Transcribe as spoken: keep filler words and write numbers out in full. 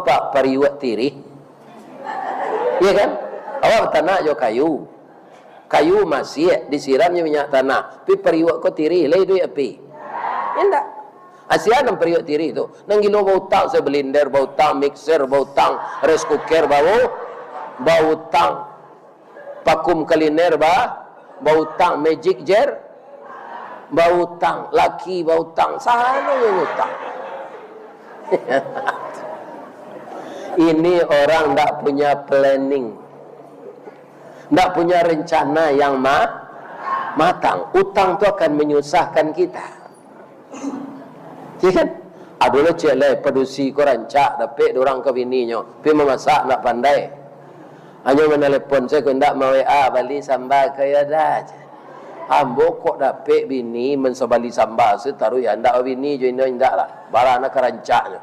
Pak, pariuak tirih. Iya kan? Awak batanak jo kayu. Kayu masiak, disiram jo minyak tanah. Tapi pariuak ko tirih, lai duit api? Indak. Asia nan pariuak tirih tu. Nan gilo bautang, se blender bautang, mixer bautang, rice cooker bau, bautang. Vacuum cleaner ba, bautang, magic jar, bautang, laki bautang, sano yang utang. Ini orang ndak punya planning, ndak punya rencana yang ma-, matang. Utang tu akan menyusahkan kita. Iya kan? Ado lo ciek lai padusi ko rancak dapek dek urang ka bininyo, tapi mamasak ndak pandai. Hanyo manalepon sajo, indak ma-W A, "Bali samba ka yo dah," cek. Ambo kok dapek bini, men sabali samba se taruih, yo ndak babini jo inyo, indak lah. Bara nan ka rancaknyo.